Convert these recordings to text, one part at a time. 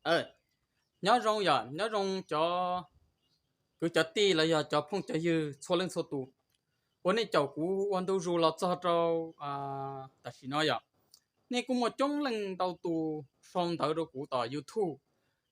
Nyob zoo yom, nyob zoo cov kwv cov tij los yog cov phooj cov ywg txhua leej txhua tus uas nej caum kuv ua ntu zus los txog rau tam sim no yom. Nej kuj muaj coob leej ntau tus sau ntawv rau kuv tom YouTube,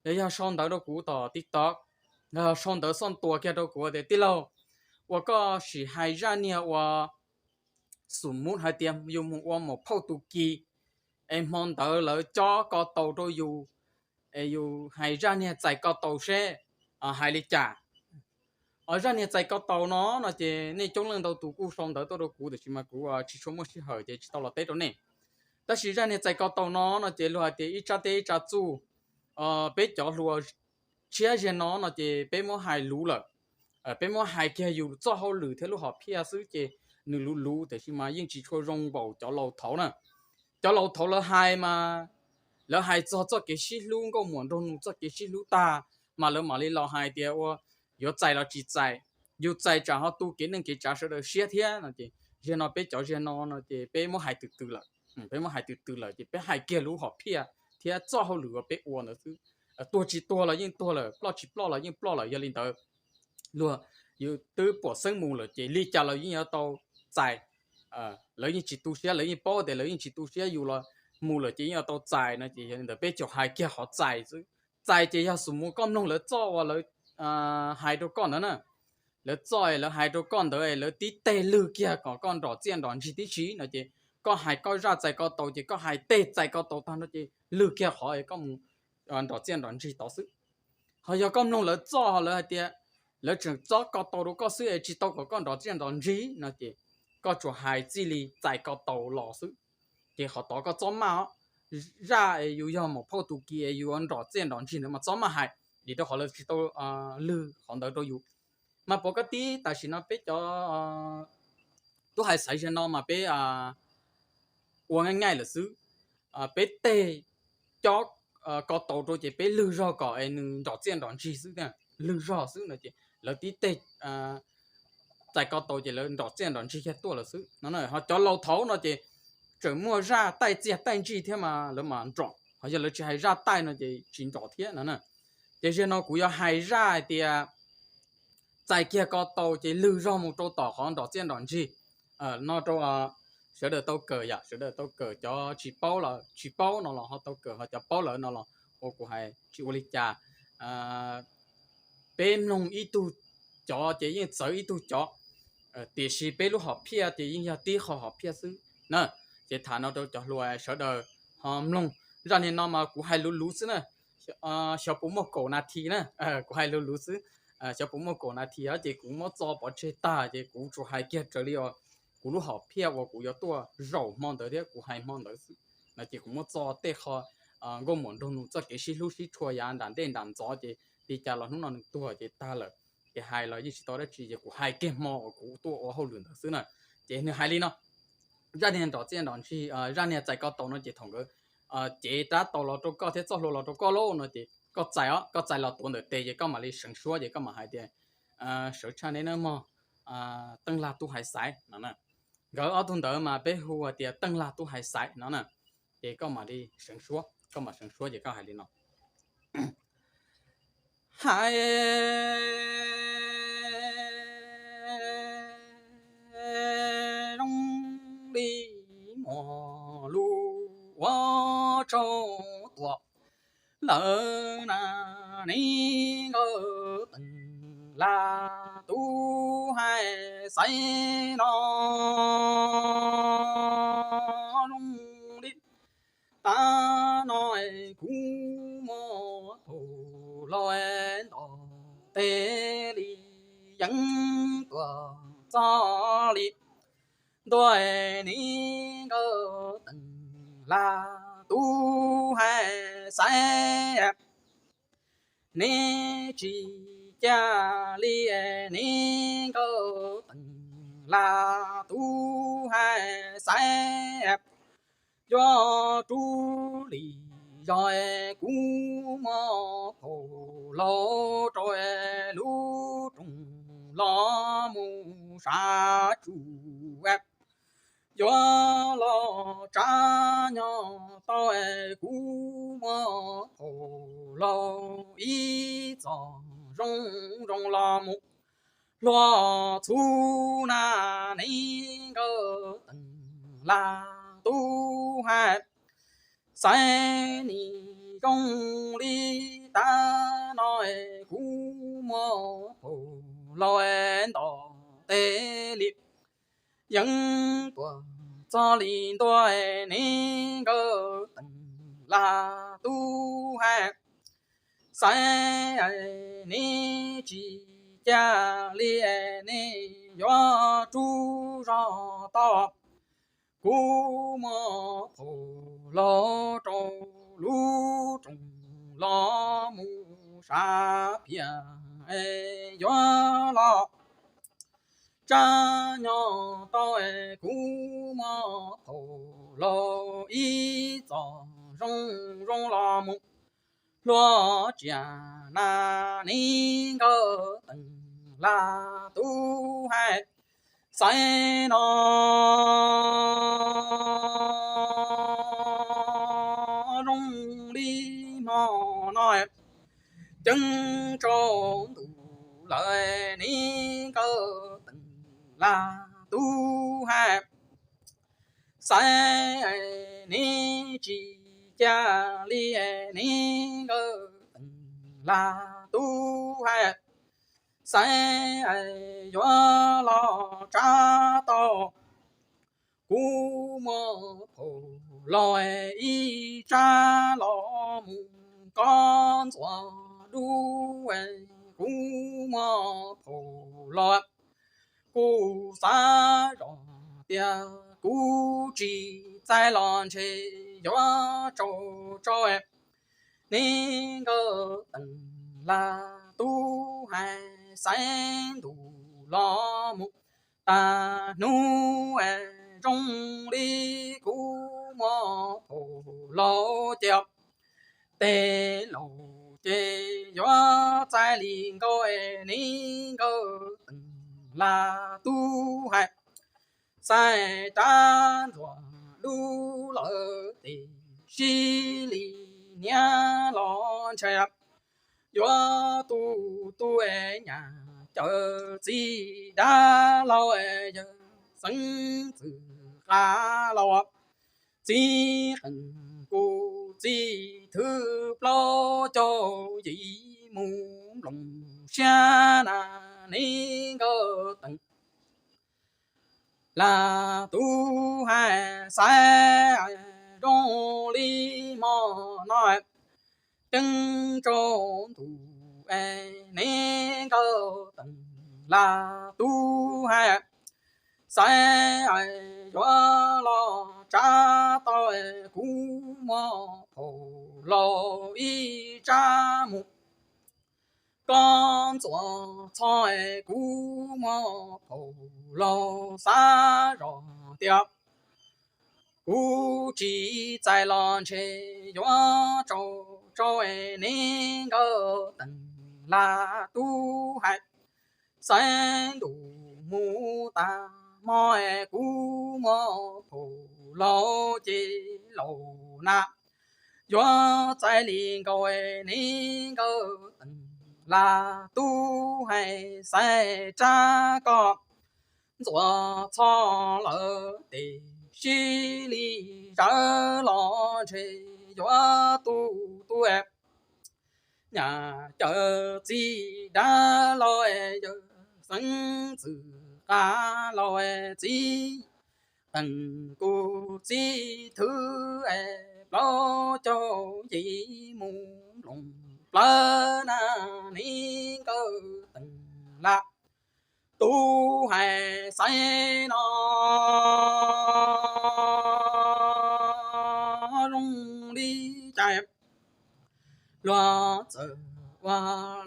los yog sau ntawv rau kuv tom TikTok, los sau ntawv xoj tua kiag rau kuv tias tij laug, uas koj sim hais zaj niag uas xum mub hais tias yus mus ua maum phauj tus kis es hmo ntawd lawv cob ko taus rau yus, es yus hais zaj niag txais ko taus seb hais li cas. Zaj niag txais ko taus no no ces nej coob leej ntau tus kuj sau ntawv tuaj rau kuv, tiam sis mas kuv tsis tshua muaj sij hawm ces tsis tau los teb rau nej. Tab sis zaj niag txais ko taus no no ces luag hais tias ib tsab teb ib tsab txuj, peb cov hluas tshiab ziag no no ces peb muab hais luv lawm. Peb muab hais kiag yus txoj hauj lwm thiab lub hom phiaj xwb ces nws luv luv, tiam sis mas yeej tsis tshua zoo npaum cov laus thaud na. Cov laus thaud lawv hais mas lawv hais txog txoj kev sib hlub nkauj muam nraug nus txoj kev sib hlub tag, mas lawv mam li los hais tias ua yuav txais los tsis txais, yus txais tsam ho tu kev neej kev tsav sawv daws siab thiab no ces ziag no peb cov ziag no no ces peb muab hais tws tws lawm. Peb muab hais tws tws lawm ces peb hais kiag lub hom phiaj thiab txoj hauj lwm uas peb ua ntawd xwb. Tuag tsis tuag los yeej tuag lawm, ploj tsis ploj los yeej ploj lawm, yog li ntawd luag yus twb puam xeeb mus lawm ces li cas los yeej yuav tau txais. Lawv yeej tsis tu siab, lawv yeej paub tias lawv yeej tsis tu siab yus los mus lawm ces yeej yuav tau txais no ces yog li ntawd peb caum hais kiag qhov txais xwb. Txais ces yog xum mus koj mloog lawv txoj uas lawv hais rau koj ntawd na, lawv txoj lawv hais rau koj ntawd lawv tib teg lwg kiag kom koj nrom txiaj nrom ntsig tib si no ces koj hais koj zaj txais ko taus ces koj hais teg txais ko taus tag no ces lwg kiag qhov koj mus nrom txiaj nrom ntsig tod xwb. Ho yog koj mloog lawv txoj ho lawv hais tias lawv tseem txob ko taus rau koj xwb es tsis tau kom koj nrom txiaj nrom ntsig no ces koj tsuas hais txij li txais ko taus los xwb. Ces qhov tod koj txob maj os. Zaj es yus yog maum phauj tus kis es yus yuav nrom txiaj nrom ntsig ntawd mas txob maj hais, vim rau qhov lawv tsis tau lwg qhov ntawd rau yus. Mas pov koj tib tam sim no peb cov tub hais xaiv ziag no mas peb ua nqaij nqaij lawm xwb. Peb teg cob ko taus rau ces peb lwg zog kom es nws nrom txiaj nrom ntsig xwb, lwg zog xwb no ces lawv tib teg txais ko taus ces lawv nrom txiaj nrom ntsig kiag tuaj lawm xwb no. Ho cov laus thaud no ces tseem muaj zaj taij txiaj taij ntsig thiab mas lawv mas nrom, ho yog lawv tsis hais zaj taij no ces tsis nrom thiab no na. Ces ziag no kuv yuav hais zaj hais tias txais kiag ko taus ces lwg zog mus rau tom qhov nrom txiaj nrom ntsig no rau sawv daws tau kawm yom, sawv daws tau kawm, cov tsis paub los tsis paub no los ho tau kawm, ho cov paub lawm no los ua kuv hais tsis ua li cas. Peb mloog ib tug cov ces yeej txawv ib tug cov, tiam sis peb lub hom phiaj ces yeej yog tib qho hom phiaj xwb na. Ces tham no rau cov hluas sawv daws ho mloog. Zaj niag no mas kuv hais luv luv xwb na, xyov puas muaj kaum nas this na, kuv hais luv luv xwb. Xyov puas muaj kaum nas this os, ces kuv muab txo pov tseg tag ces kuv tsuas hais kiag raws li os kuv lub hom phiaj uas kuv yuav tuaj zaum hmo ntawd thiab kuv hais hmo ntawd xwb no. Ces kuv muab txo tej qho nkauj muam nraug nus txoj kev sib hlub sib tshua yav nram ntej nram ntxov ces li cas los hnub no nws tuag ces tag lawm, ces hais los yeej tsis tau dab tsi, ces kuv hais kiag hmo uas kuv tuaj ua hauj lwm ntawd xwb na. Ces nws hais li no: Zaj niag nrom txiaj nrom ntsig, zaj niag txais ko taus no ces thaum nkawd cev rab taus los rau koj thiab txoj hlua los rau koj lauj no ces koj txais os, koj txais los tuav ntawm tes ces koj mam li seev suab ces koj mam hais tias sawv tshaj neb nawb mog, Teej Lag tub hais xaiv no. Nkawd ob tug ntawd mas peb hu hais tias Teej Lag tub hais xaiv no na. Ces koj mam li seev suab, koj mam seev suab ces koj hais li no: Hais zoo li muaj lus ua tsaug tuaj lawm na, ne nkawd Teej Lag tub hais xaiv no zoo li. Tag no kuv muab thaum los nto tej li yeeb tuaj txog li ntua, ne nkawd Teej Lag tub hais xaiv, ne tsis ca li, ne nkawd Teej Lag tub hais xaiv. Cuaj tub li zog kuv muab thaum los rau lub rooj los mus sav tsuj yuav los tsa nyo tau kuv muab phau laug ib txoj zoo zoo los mus hluas txhuv na, ne nkawd Teem Laj Tub hais. Xaiv nim zoo li tag no, kuv muab phau laug nto tes li yeej tuaj txog li ntua, ne nkawd Teem Laj Tub hais. Xaiv nim tsis cas li, ne yuav rub zog tau, kuv muab phau laug rau lub rooj los mus sab phiaj, yuav los tsa nyo tau, kuv muab phau laug ib txoj zoo zoo los mus hluas tsiaj na, ne nkawd Teem Laj Tub hais. Xaiv no zoo li hmo no, ceeb tsaus ntuj lawm, ne nkawd Teem Laj Tub hais. Xaiv nim tsis cas li, ne nkawd Teem Laj Tub hais. Xaiv yuav los tsa tau, kuv muab phau laug ib tsab los mus koj ntxuav dub, kuv muab phau laug. Kuv xav zoj tias kuv tsis txais los ntshe yuav tsaus tsau, ne nkawd Teem Laj Tub hais. Xaiv ntuj los mus tag hnub, zoo li kuv muab phau laug ces tes laus ces yuav txais li nkaus, ne nkawd Teem Laj Tub hais. Xaiv rab ntxuav dub lawm, tiam sis li niab los ntshai yuav tu tu, nyaj caw txiv dab laug, yawg xeeb ntxwv qab laug, txiv qeej kuv txiv thwv plaub caug yim mus nplooj siab na, ne nkawd Teem Laj Tub hais. Xaiv zoo li hmo no, ceeb tsaus ntuj, ne nkawd Teem Laj Tub hais. Xaiv yuav los tsa tau, kuv muab phau laug ib tsab mus koj ntxuav txho, kuv muab phau laug xav zoj tias kuv tsis txais los ntshe yuav tsaus tsau, ne nkawd Teem Laj Tub hais. Xaiv ntuj mus tag hmo, kuv muab phau laug ces laus na, yuav txais li nkaus, ne nkawd Teem Laj Tub hais. Xaiv rab koj ntxuav txho lawm, tiam sis li zawv los ntshe yuav tu tu, nyaj caw txiv dab laug, yawg xeeb ntxwv qab laug, txiv qeej kuv txiv thwv plaub caug yim mus nplooj plawv na, ne nkawd Teem Laj Tub hais. Xaiv no zoo li cas, luag txawm ua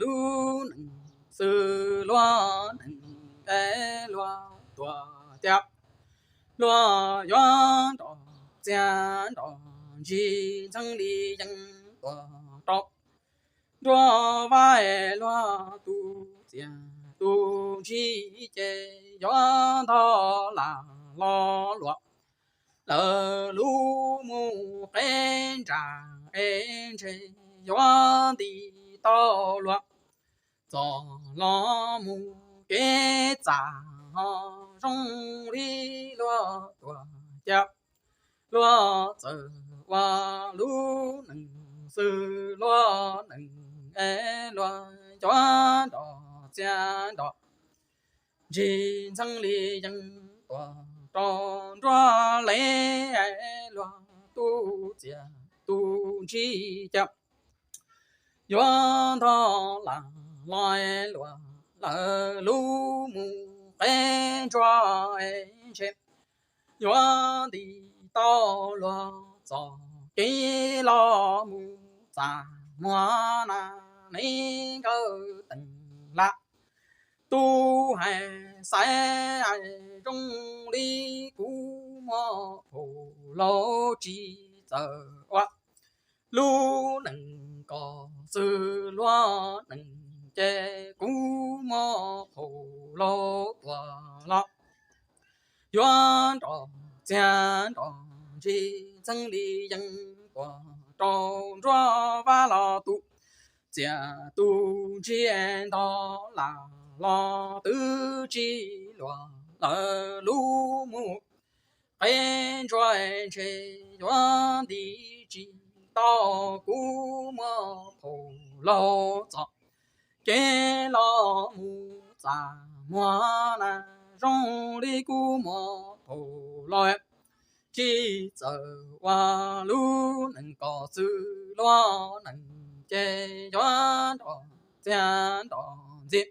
lub neej xwb, luag neej es luag tuag tiag, luag yuav nrov txias nrov ntsig ntxeev li yeeb tuag rau nruab vaj, luag tu txias tu ntsig ces yuav ntog lam los luam lawv lub mus qeb nram es ntshe yuav nti tau luag txom los mus kev txam ho zoo li luag tuag cas luag txawm ua lub neej xwb luag neej es luag cov nrog txiaj nrog ntsig ntxeev li yeej tuag rau nruab lev luag tu txiaj tu ntsig cas yuav ntog lam los luag lawv lub mus qeb ntsuag ntshe yuav nti tau luag txoj kev los mus txaj muag na ne nkawd teem lam tub hais xaiv hais zoo li kuv muaj phaum laus tsis txawj ua lub neej kom xwb luag neej ces kuv muaj phaum laus tuaj los yuav nrog txiaj nrog ntsig ntxeev li yeej tuaj rau nruab vaj los tu txiaj tu ntsig ntog lam los twb tsis luag lawv lub mus qeb ntsuag ntshe yuav nti tsis tau kuv muaj phaum laus txoj kev los mus txaj muag na zoo li kuv muaj phaum laus tsis txawj ua lub neej kom xwb luag neej ces yuav nrog txiaj nrog ntsig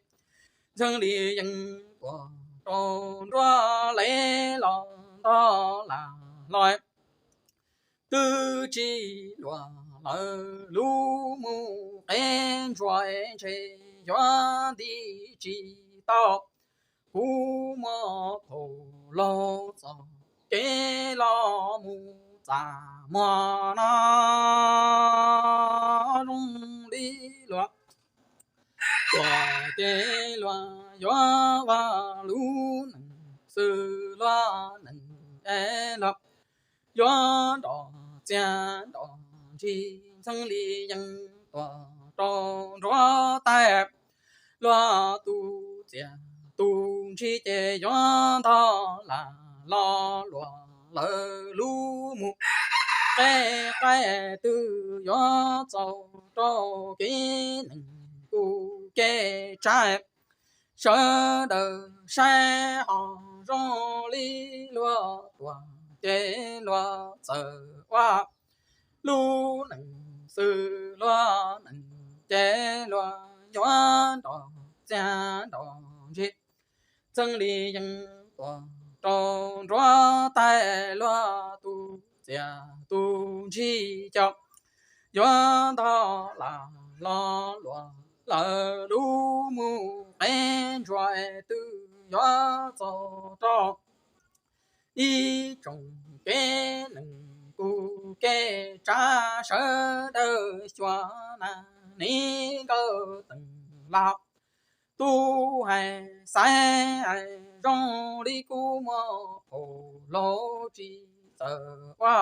ntxeev li yeej tuaj rau nruab lev los ntog lam los twb tsis luag lawv lub mus qeb ntsuag ntshe yuav nti tsis tau kuv muaj phaum laus txoj kev los mus txaj muag no zoo li luag tuag ces luag yuav ua lub neej xwb luag neej es luag yuav nrog txiaj nrog ntsig ntxeev li yeej tuaj rau nruab tais luag tu txiaj tu ntsig ces yuav ntog lam los luag lawv lub mus qeb qaib twb yuav txaus rau kev neeg kuv kev tsav sawv daws saib ho zoo li luag tuag ces luag txawj ua lub neej xwb luag neej ces luag yuav nrog txiaj nrog ntsig ntxeev li yeej tuaj rau nruab tais luag tu txiaj tu ntsig coj yuav ntog lam los luag lawv lub mus qeb ntsuag twb yuav txaus rau ib tsoom kev neeg kuv kev tsav sawv daws xyuas na ne nkawd teem lam tub hais xaiv hais zoo li kuv muaj phaum laus tsis txawj ua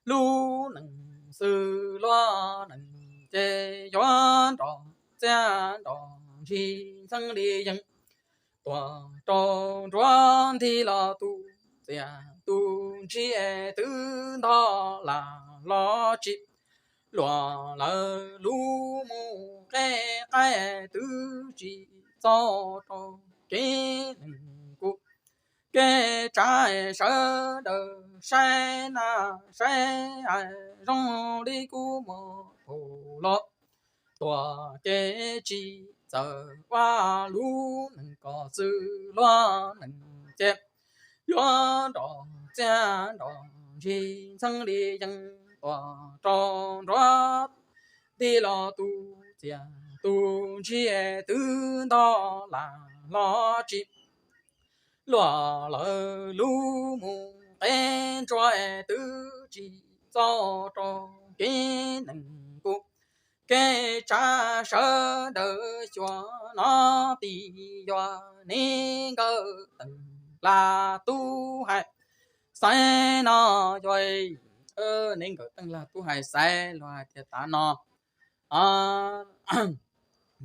lub neej xwb luag neej ces yuav nrog txiaj nrog ntsig ntxeev li yeej tuaj rau nruab nti los tu txiaj tu ntsig twb ntog lam los tsis luag lawv lub mus qeb qaib twb tsis txaus rau kev neeg kuv kev tsav sawv daws saib na saib hais zoo li kuv muaj phaum laus tuag ces tsis txawj ua lub neej kom xwb luag neej ces yuav nrog txiaj nrog ntsig ntxeev li yeej tuaj rau nruab nti los tu txiaj tu ntsig twb ntog lam los tsis luag lawv lub mus qeb ntsuag twb tsis txaus rau kev neeg kuv kev tsav sawv daws xyuas no tib yuav ne nkawd teem lam tub hais Tav no yog neb nkawm Teej Lag tub hais xaiv, luag hais tias tav no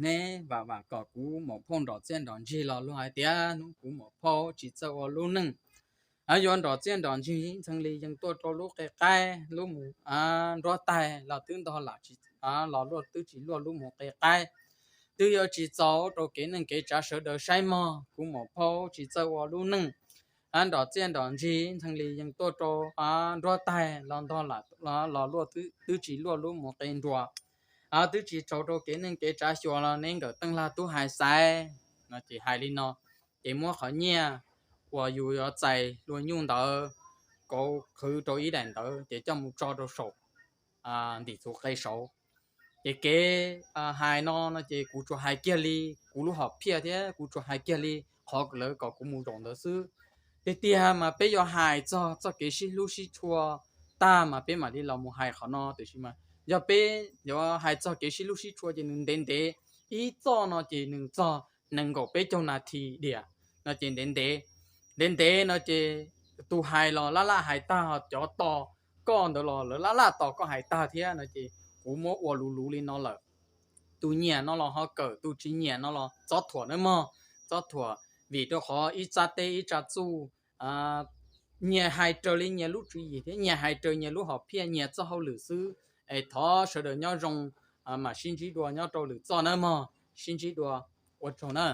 neb vam vam kom kuv maum phauj nrom txiaj nrom ntsig los luag hais tias hnub kuv maum phauj tsis txawj ua lub neej, yuav nrom txiaj nrom ntsig ntxhee li yeej tuaj rau lub qe qaib, lub mus nruab taig los twb ntog lam, los luaj twb tsis luaj lub mus qe qaib, twb yuav tsis txaus rau kev neej kev tsav sawv daws saib mog. Kuv maum phauj tsis txawj ua lub neej, nrom txiaj nrom ntsig ntxhee li yeej tuaj rau nruab taig los ntog lam, los luaj twb tsis luaj lub mus qe nruas, twb tsis txaus rau kev neej kev tsav xyuas los neb nkawm Teej Lag tub hais xaiv no ces hais li no, ces muab qhov nyiaj uas yus yuav txais luag nyuj ntawd kauv qhwv rau ib daim ntawv ces coj mus tso rau saum ntim txhuv qe saud. Ces kev hais no no ces kuv tsuas hais kiag li kuv lub hom phiaj thiab kuv tsuas hais kiag li qhov lawv kom kuv mus zaum ntawd xwb. Tiag tiag mas peb yuav hais txog txoj kev sib hlub sib tshua tag mas peb mam li los mus hais qhov no, tiam sis mas yog peb yuav hais txog kev sib hlub sib tshua ces nws ntev ntev, ib txoj no ces nws txog nees nkaum peb caug nas this diam no ces ntev ntev, ntev ntev no ces tus hais los laj laj hais tag, cov tos koj ntawd los lawv laj laj tos koj hais tag thiab no ces kuv muab ua luv luv li no lawm. Tus nyiam no los ho kawm, tus tsis nyiam no los txhob thuam nawb mog, txhob thuam, vim rau qhov ib txab teb ib tsa txuj, nyias hais raws li nyias lub tswv yim thiab nyias hais raws nyias lub hom phiaj nyias txoj hauj lwm xwb. Es thov sawv daws nyob zoo, mam sib ntsib dua nyob rau lwm txoj nawb mog, sib ntsib dua, ua tsaug na.